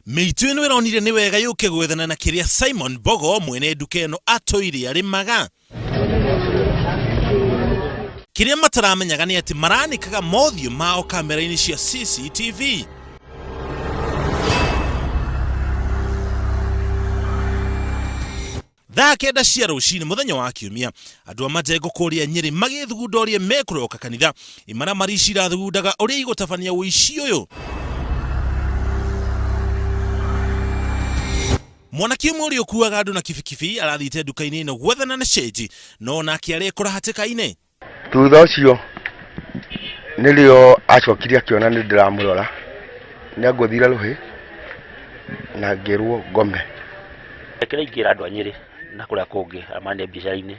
Mĩitũ ĩno ĩronire nĩ wega yũke gwethana na kĩrĩa Simon Mbogo mwene nduka ĩno atũire arĩmaga. Kĩrĩa mataramenyaga nĩ atĩ maranĩkaga mothiũ mao kamera-inĩ cia CCTV. Thaa 9 cia rũcinĩ mũthenya wa Kiumia, andũ a Majengo kũrĩa Nyĩrĩ magĩthugunda ũrĩa mekũroka kanitha. Imaramari ici irathugundaga ũrĩa igũtabania ũici ũyũ. Mwanake ũmwe ũrĩa ũkuaga andũ na kibikibi arathiĩte nduka-inĩ ĩno gwethana na cĩnji, no nake arekora hatĩka-inĩ. Thutha ũcio nĩrĩo acokire akĩona nĩ ndĩramũrora, nĩ angũthire rũhĩ na ngĩrwo ngome. Kĩrĩa ingĩra andũ a Nyĩrĩ na kũrĩa kũngĩ arĩa marĩ biacara-inĩ,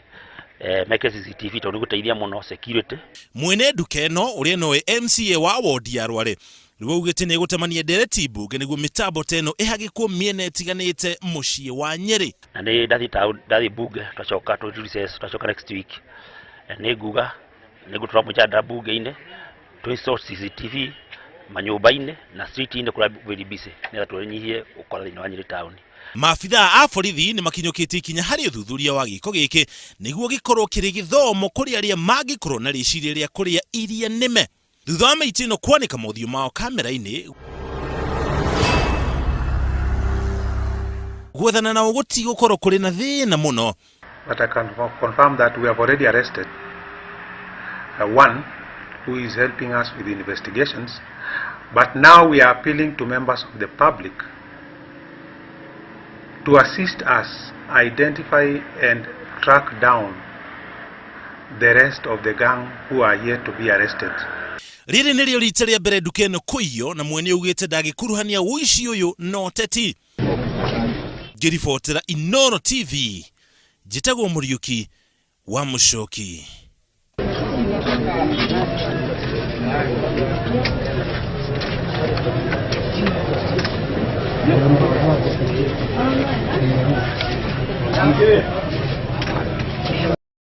meke CCTV tondũ nĩ ĩgũteithia mũno security. Mwene nduka ĩno ũrĩa nowe MCA wa wondi ya Rware rĩu augĩte nĩ egũtemania ndereti mbunge nĩguo mĩtambo ta ĩno ĩhagĩkwo mĩena ĩtiganĩte mũciĩ wa Nyĩrĩ. Na nĩ ndathiĩ town, ndathiĩ bunge twacoka tũ recess, twacoka next week nĩ nguga nĩ ngũtwara mũjadara bunge-inĩ tũ install CCTV manyũmba-inĩ na street-inĩ kũrĩa very busy nĩgetha tũnyihie ũkora thĩinĩ wa Nyĩrĩ town. Maabithaa a borithi nĩ makinyũkĩtie ikinya harĩ ũthuthuria wa gĩko gĩkĩ nĩguo gĩkorwo kĩrĩ gĩthomo kũrĩ arĩa mangĩkorwo na rĩciria rĩa kũrĩa iria nĩme. Thutha wa mĩitĩ ĩno kwanĩka mothiũ mao kamera-inĩ, gwethana nao gũtigũkorwo kũrĩ na thĩna mũno. But I can confirm that we have already arrested one who is helping us with the investigations. But now we are appealing to members of the public to assist us identify and track down the rest of the gang who are yet to be arrested. Rĩrĩ nĩrĩo rita rĩa mbere nduka ĩno kũiywo na mwene augĩte ndangĩkuruhania ũici ũyũ na ũteti. Ngĩribotera Inooro TV, njĩtagwo Mũriũki wa Mũcoki.